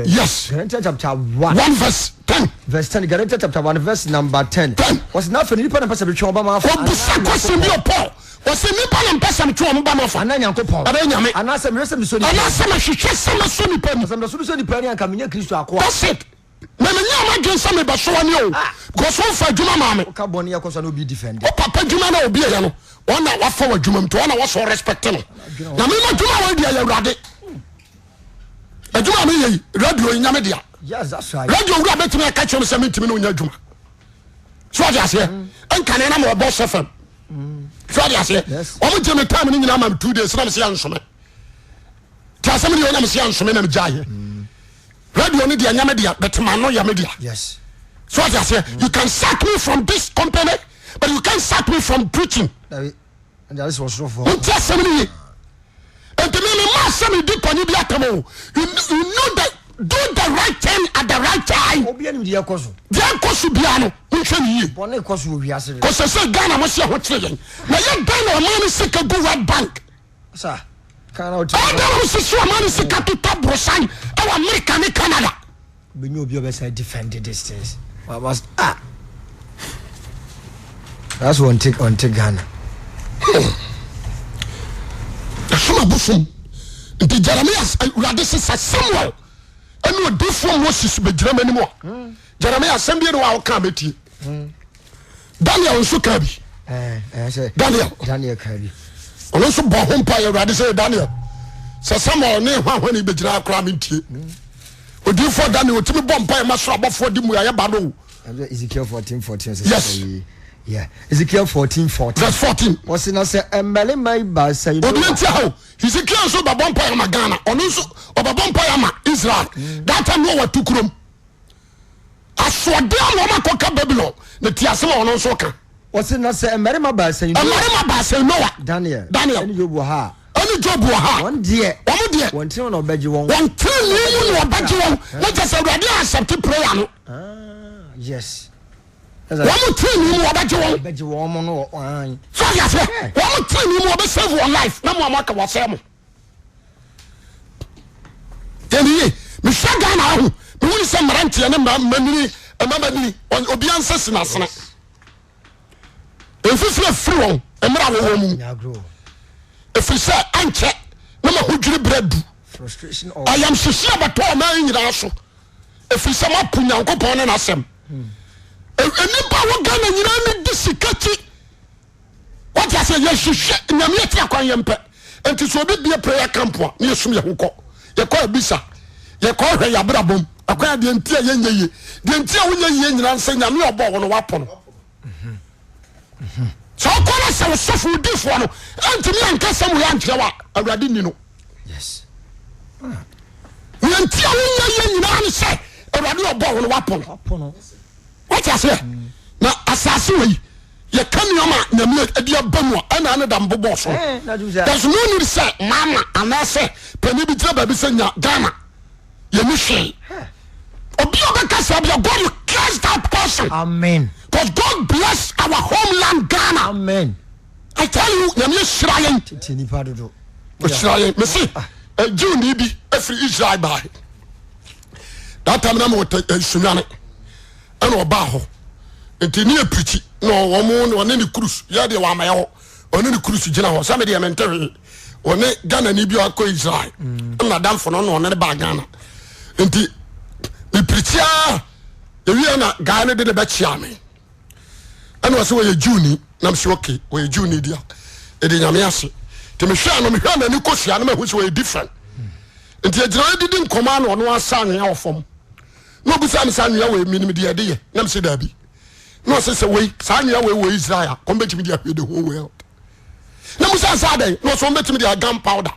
yes Galatians chapter 1 1 verse 10 verse 10 Galatians chapter 1 verse number 10 10 wɔsi n'afɛ nipa na mpɛsɛ betwe wɔn ba ma afa obusa kwasi bi o Paul wɔsi nipa na mpɛsɛ metwe wɔn ba ma afa ana Nyankopɔn ana Nyame anaasɛ mehwɛ sɛ mesɔ nipa anaasɛ mehwehwɛ sɛ mesɔ nipa ni sɛ mesɔ mesɔ nipa ni anka menyɛ Kristo akoa that's it na menya ɔma dwen sɛ mebɛso wɔ ne o because womfa adwuma maa me woka bɔne yɛ kɔ so na obi defend wo papa adwuma na obi yɛ no wɔn na wafa wɔ adwuma mu nti wɔn na wɔsɔ respect no na mema adwuma wɔ deɛ yɛ awurade adwuma a meyɛ yi radio yi nyame dea yes that's right radio wura bɛtumi aka kyerɛ me sɛ mentumi ne wonya adwuma so ɔde aseɛ nkane na ma ɔbɔ sɛ fam so ɔde aseɛ wɔn gye me time no nyinaa ma me 2 days na me sɛ yɛ nsome ti asɛm deɛ na me sɛ yɛ nsome na me gya yɛ radio no deɛ nyame dea but ma no yɛ me dea yes so ɔde aseɛ you can sack me from this company but you can't sack me from preaching dabi ɛnde ade sɛ ɔsorofoɔ wonti asɛm no ye nti me me ma asɛm di pani bi atam o you know the do the right thing at the right time obi anim deɛ ɛkɔ so deɛ nkɔ so biara no. Monhwɛ no yie. Bɔne kɔ so wɔ wiase. Kɔsɛ sɛ Ghana mo se ɛho kyerɛ yɛn. Na yɛ dɛn na ɔman no sika gu World Bank? Sa, kan na wote. Ɛyɛ dɛn na mo sisi ɔman no sika totɔ aborosan ɛwɔ America ne Canada? Bɛnya obi a ɔbɛsan defend these things. Wa was ah. That's one take on take Ghana. Ɛsom abosom. Nti Jeremiah awurade se sɛ Samuel ɛne odiifoɔ Moses bɛgyina m'anim a Jeremiah asɛm bi ne wa woka mɛtie. Daniel nso kaa bi. Daniel. Daniel kaa bi. Ɔno nso bɔ ho mpa yɛ awurade sɛ Daniel sɛ Samuel ne hwahwani bɛgyina koraa mentie. Odiifoɔ Daniel ɔtumi bɔ mpa yɛ ma soro abɔfoɔ de mmuaeɛ ba no o. Ezekiel 14 14 yes. Yeah. Ezekiel 14 14. Verse 14. Wɔsi na sɛ mmarima yi baasa yi. Obi nti ha o. Hezekiel nso bɛbɔ mpa yɛ ma Ghana. Ɔno nso ɔbɛbɔ mpa yɛ ma Israel. That time no wɔ tukurom. Asoɔden a na wɔn akɔka Babylon na ti asɛm a ɔno nso ka. Wɔsi na sɛ mmarima baasa yi. Mmarima baasa yi Noah. Daniel. Daniel. Ɛne Job wɔ ha. Ɛne Job wɔ ha. Wɔn deɛ. Wɔn deɛ. Wɔn tiri na ɔbɛgye wɔn. Wɔn tiri mu na ɔbɛgye wɔn. Na kyerɛ sɛ Awurade accept prayer no. Ah, yes. Wɔn tiri mu ɔbɛgye wɔn. Ɔbɛgye wɔn no wɔn. So ɔdi aseɛ. Wɔn tiri mu ɔbɛ save wɔn life na mo a mo aka wɔsɛɛ mo. Yɛn ye mehwɛ Ghana ahu mehunu sɛ mmeranteɛ ne mmanini mmamanini obiara nsa si n'asene mfifiri afiri wɔn mmerɛ a wɔwɔ mu ɛfiri sɛ ankyɛ na ma ho dwiri berɛ du ayamhyehye a bɛtɔ ɔman yi nyinaa so ɛfiri sɛ moapo Nyankopɔn ne n'asɛm nnipa wɔ Ghana nyinaa ne di sika kyi Wate aseɛ? Yɛhwehwɛ Nyame akyiri akwan yɛmpɛ. Nti sɛ obi bie prayer camp a, ne yɛsum yɛn ho kɔ. Yɛkɔ abisa. Yɛkɔ hwɛ yɛabrabɔ mu. Akwan a deɛ nti a yɛnyɛ yie. Deɛ nti a wonyɛ yie nyinaa nsɛ Nyame a ɔbɔɔ wo no wapo no. Sɛ ɔkɔ no sɛ ɔsɔfo odiifoɔ no antumi anka sɛm wei ankyerɛ wo a, Awurade nni no. Yes. Deɛ nti a wonyɛ yie nyinaa ne sɛ Awurade a ɔbɔɔ wo no wapo no. Wate aseɛ? Na asase wɔ yi yɛka nneɛma a nyame de aba mu a ɛna ne da mbobɔ so. There's no need sɛ mama anaasɛ panin bi gyina baabi sɛ nya Ghana yɛni hwee. Obi a ɔbɛka saa bia God will curse that person. Amen. Because God bless our homeland Ghana. Amen. I tell you nyame ahyira yɛn. Tete nipa dodo. Ɔhyira yɛn. Mese Jew ni bi afiri Israel baa that time na mewɔ Sunyani ɛna ɔbaa hɔ nti ne yɛ pirikyi na wɔn ɔne ne kurus yɛ deɛ wɔama yɛ hɔ ɔne ne kurus gyina hɔ sɛ me deɛ mente hwee ɔne Ghana ni bi akɔ Israel ɛna adamfo no na ɔne ne baa Ghana nti me pirikyi a ewie na guy no de ne bɛkyia me ɛna ɔsɛ wɔyɛ Jew ni na mese okay wɔyɛ Jew ni deɛ ɛde nyame ase nti mehwɛ no mehwɛ n'ani kɔsua no mahu sɛ wɔyɛ different nti agyina hɔ didi nkɔmɔ ano ɔno asa anwea wɔ fam na ɔbusa me sɛ anwea wei menim deɛ ɛde yɛ na mese daabi na ɔsɛ sɛ wei saa anwea wei wɔ Israel a wɔbɛtumi de ahwɛ the whole world na musa sɛ adɛn na ɔsɛ wɔbɛtumi de agan powder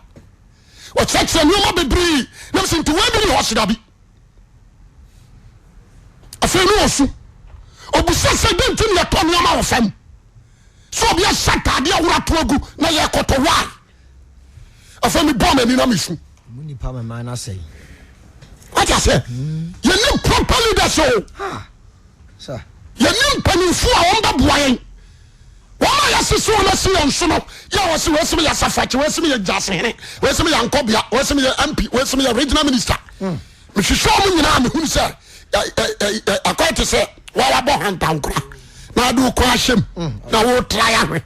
ɔkyerɛkyerɛ nneɛma bebree na mese nti wei bi ne hɔ se dabi afei ne ɔsu ɔbusa sɛ dɛn nti ne yɛtɔ nneɛma wɔ fam sɛ obi ahyɛ ataadeɛ a wora to agu na yɛkɔtɔ why afei mebɔɔ m'ani na mesu Mu nipa mɛma no asɛe. wate aseɛ yɛnim proper leaders o Sa. yɛnim mpanimfoɔ a wɔn bɛboa yɛn wɔn a yɛasese wɔn asi yɛn so no yɛ a wɔse wɔasi me yɛ asafakye wɔasi me yɛ gyasehene wɔasi me yɛ ankɔbea wɔasi me yɛ MP wɔasi me yɛ regional minister mehwehwɛ wɔn nyinaa mehunu sɛ akɔyɛ te sɛ wɔawabɔ hantankora na ade wo kɔn ahyɛm na wotra ahwɛ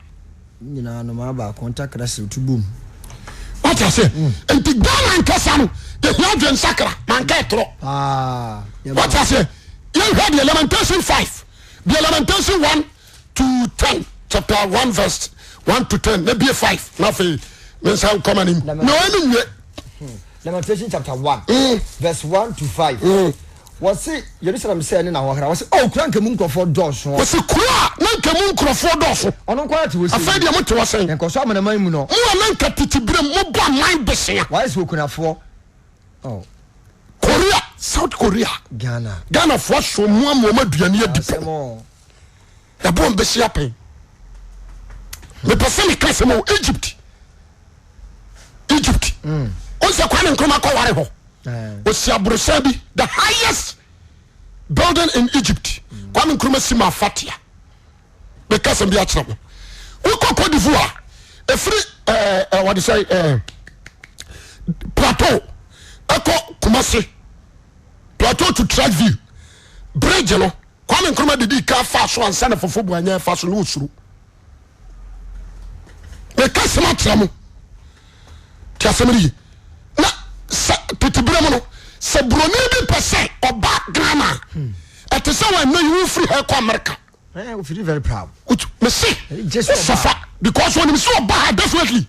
Nyinaa anomaa baako ntakra sɛ otu bom. Wate ase? Nti Ghana nkasa no yɛhia adwensakra manka ɛtorɔ. Wate ase? Yɛnhwɛ deɛ Lamentation 5 deɛ Lamentation 1 to 10 chapter 1 verse 1 to 10 na bie 5 na afei me nsa nkɔma no mu na ɔne nwie. Lamentation chapter 1 verse 1 to 5. Wɔse Yerusalem sɛɛ ne n'ahoɔhera. Wɔse, O kuro a nka mu nkurɔfoɔ dɔɔso. Wɔse kuro a na nka mu nkurɔfoɔ dɔɔso. Ɔno nko ara te hɔ sei. Afei deɛ mote hɔ sɛn? Na nkɔso amanaman mu no. Mo a na nka tete berɛ mu mobɔ aman bosea. Wɔayɛ sɛ okunafoɔ. Oh. Korea, South Korea. Ghana. Ghanafoɔ aso mu ama wɔn aduane adi pɛn. Yɛbɔ wɔn bosea pɛn. Mepɛ sɛ meka sɛ mo Egypt. Egypt. Mm. Ɔnsɛ Kwame Nkrumah kɔ ware hɔ. Ɔsi aborosan bi the highest building in Egypt. Kwame Nkrumah si ma fatia. Meka sɛm bi akyerɛ mo. Wokɔ Cote d'Ivoire, ɛfiri ɛɛ ɛɛ wɔde sɛ ɛɛ Plateau ɛkɔ Kumasi, Plateau to Tractville bridge no, Kwame Nkrumah didi ka fa so ansa na Fofo Buanya ɛfa so na osuro. Meka sɛm akyerɛ mo. Te asɛm no ye. Na sɛ tete berɛ mu no, sɛ buroni bi pɛ sɛ ɔba Ghana a, ɛte sɛ wɔn ɛnɛ yi wofiri ha kɔ America. Eh, we feel very proud. Mese, wosafa because onim sɛ ɔba ha definitely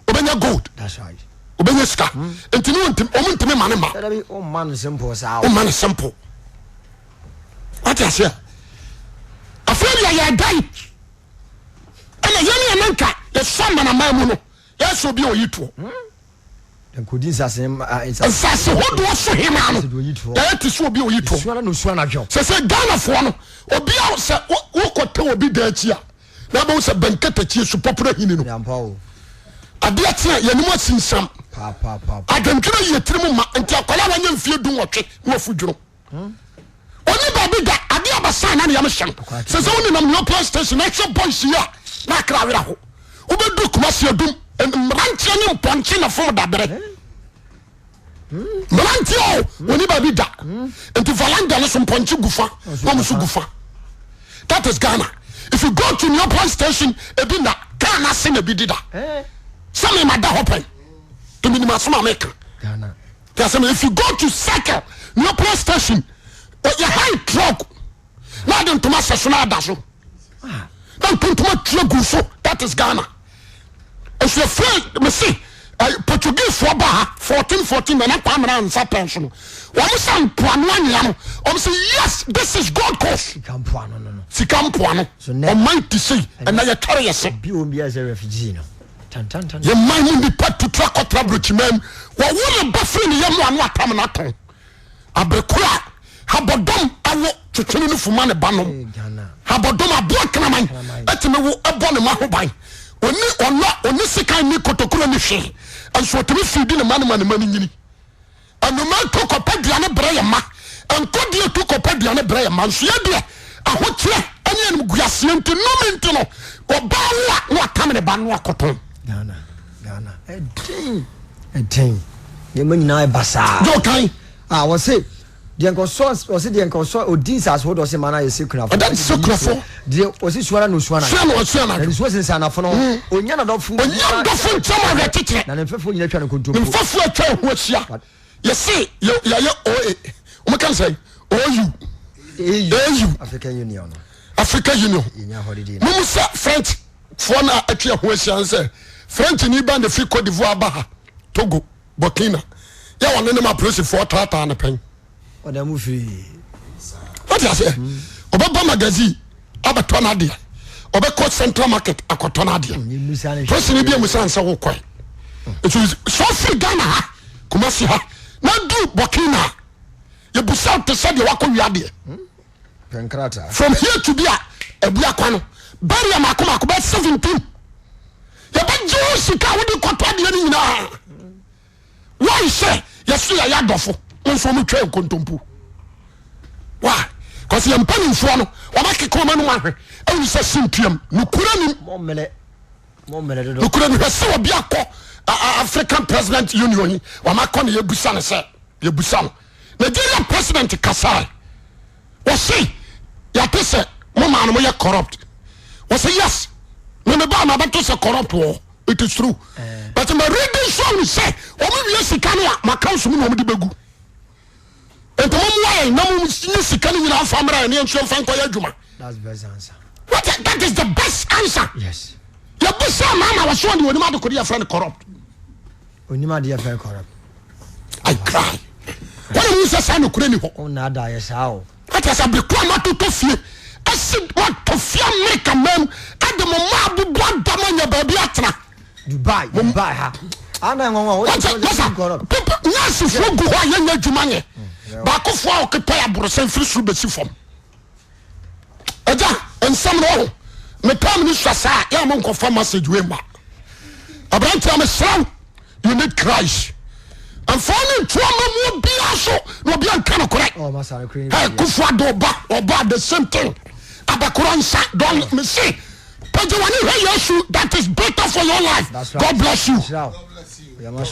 obɛnya gold. That's right. Obɛnya sika. Nti ne ɔmo ntumi ma ne ma. Ɔmma no simple saa. Ɔmma no simple. Wate aseɛ? Afei deɛ yɛ dan ɛna yɛne ɛne nka yɛsɔ amanaman mu no yɛsɛ obi a ɔyi toɔ. Nkodi nsase nsase hodoɔ so hemaa no yɛyɛ te sɛ obi a ɔyi toɔ. Sɛ sɛ Ghanafoɔ no obi a sɛ wokɔtɛ obi dan akyi a na bɛhu sɛ bɛnkatakyie so pɔpɔrɔ hini no adeɛ kye a yɛnim asinsam adwendwene yɛ tiri mu ma nti akwadaa wanya mfie 18 na wafu dwono. Ɔni baabi da adeɛ abasa na ne yam hyɛ no sɛ sɛ wonenam Neoplan station na hwɛ boys yi a na akra werɛ ho wobɛdu Kumasi adum mmeranteɛ ne mpɔnkye na fom daberɛ mmeranteɛ o wɔni baabi da nti valanda no so mpɔnkye gu fa na ɔmo so gu fa that is Ghana if you go to Neoplan station ebi na kaa no ase na ebi deda sɛ mema da hɔ pɛn nti menim asɛm a meka Te asɛm if you go to circle nuclear station yɛ high truck na ade ntoma sɛ so na ada so na ntontoma tua gu so that is Ghana nso efiri me se Portuguese foɔ ba ha 1414 na na Kwame Ansa pɛn so no wɔn sɛ mpoano anwea no wɔn sɛ yes this is Gold Coast sika mpoano no no sika mpoano ɔman ti sei ɛna yɛ twɛre yɛ se bi wɔn bi ayɛ refugee no. Yɛn man mu nnipa tutu akɔtra aburokyiman mu. Wɔwo ne ba firi ne yam ano atam no atɔn. Abere koro a habɔdɔm awo twetwene no fuma ne ba nom. Habɔdɔm aboa kraman ɛtumi wo ɛbɔ ne ma ho ban. Oni ɔnɔ oni sekan ni kotokuro ni hwee. Nso ɔtumi fiidi ne ma no ma ne ma no nyini. Nnomaa tu kɔpɛ aduane brɛ yɛn mma. Nkodeɛ tu kɔpɛ aduane brɛ yɛn mma. Nso yɛn deɛ, ahokyerɛ ne animguaseɛ nti, nnome nti no, ɔbaa wo a na watam ne ba no akɔtɔn. Ghana, Ghana, ɛden, ɛden, nneɛma nyinaa ɛba saa. Jɔ kan. Ah, wɔse deɛ nka ɔsɔ ɔse deɛ nka ɔsɔ odi nsaase hɔ de ɔse ma no ayɛ sɛ kunafo. Ɔda sɛ kunafo. Deɛ ɔse sua na osua na. Sua na ɔsua na. Na nsuo sensan n'afono. Onya n'adɔfo. Onya dɔfo nkyɛn awerɛkyekyerɛ. Na ne mfɛfoɔ nyinaa atwa no nkontompo. Ne mfɛfoɔ atwa ho ahyia. Yɛse yɛyɛ OA. Wɔn kan sɛ OU. AU. African Union. African Union. Mo mu sɛ French foɔ na atwa ho ahyia sɛ French ni ba na fi Cote d'Ivoire ba ha Togo Burkina yɛ wɔn ne ma apolisifoɔ taataa ne pɛn. Ɔda mu firi. Wate aseɛ? Ɔbɛba magazine abɛtɔ n'adeɛ. Ɔbɛkɔ central market akɔtɔ n'adeɛ. Prison bi amusa nsɛ wokɔe. Nti sɛ ɔfiri Ghana ha, Kumasi ha, na du Burkina a, yɛbusa wo te sɛ deɛ wakɔ wia adeɛ. From here to there, abua kwa no, barrier mako mako bɛ 17. Yɛbɛgye wo sika a wode kɔtɔ adeɛ no nyinaa. Why sɛ yɛso yɛyɛ adɔfo mo nso wɔn twɛ nkontompo why cause yɛn mpanimfoɔ no wɔn akeka wɔn anum ahwɛ ɛwɔ sɛ sintuam nukura nim nukura nim hwɛ sɛ obi akɔ African President Union yi wɔn akɔ na yɛbusa no sɛ yɛbusa no Nigerian president kasae wɔse yɛate sɛ mo maa no mo yɛ corrupt wɔse yes me me baa ma bɛto sɛ corrupt wɔ it is true eh. but ma reading so ahunu sɛ wɔn wie sika no a ma accounts mu na wɔn de bɛgu nti mo mmoa yɛn na mo nye sika no nyinaa nfa mmerɛ yɛn ne yɛn nso nfa nkɔyɛ adwuma. That's the best answer. What that is the best answer. Yes. Yɛbu sɛ maa ma wɔso ɔde onim adekode yɛfrɛ no corrupt. Onim adeɛ fɛn corrupt. I cry. Wɔn mu sɛ saa nokore ni hɔ. Wɔn na ada yɛ saa o. Wate ase abirikura ma totɔ fie ɛsi watɔ fie Amerika mam ɛde mo mma abubu adam anya baabi atena. Dubai Dubai ha. Ana nwanwa o. Wate masa people nursefoɔ gu hɔ a yɛnyɛ adwuma nyɛ baakofoɔ a ɔkepɛ aborɔsɛn firi soro bɛsi fam. Agya nsɛm no ɔho me time no sua saa yɛ a mo nkɔfa message wei ma aberanteɛ mesrɛ wo you need Christ. Mfa wo ne nto amammuo biara so na obi anka nokorɛ. Oh, masa nokorɛ ni Hey, baabi a. Kufu Addo ba ɔba the same thing. Abakorɔ nsa don me se pagya w'ani hwɛ Yesu that is better for your life. That's right. God bless you. Nhyira wo. Onyame ahyira.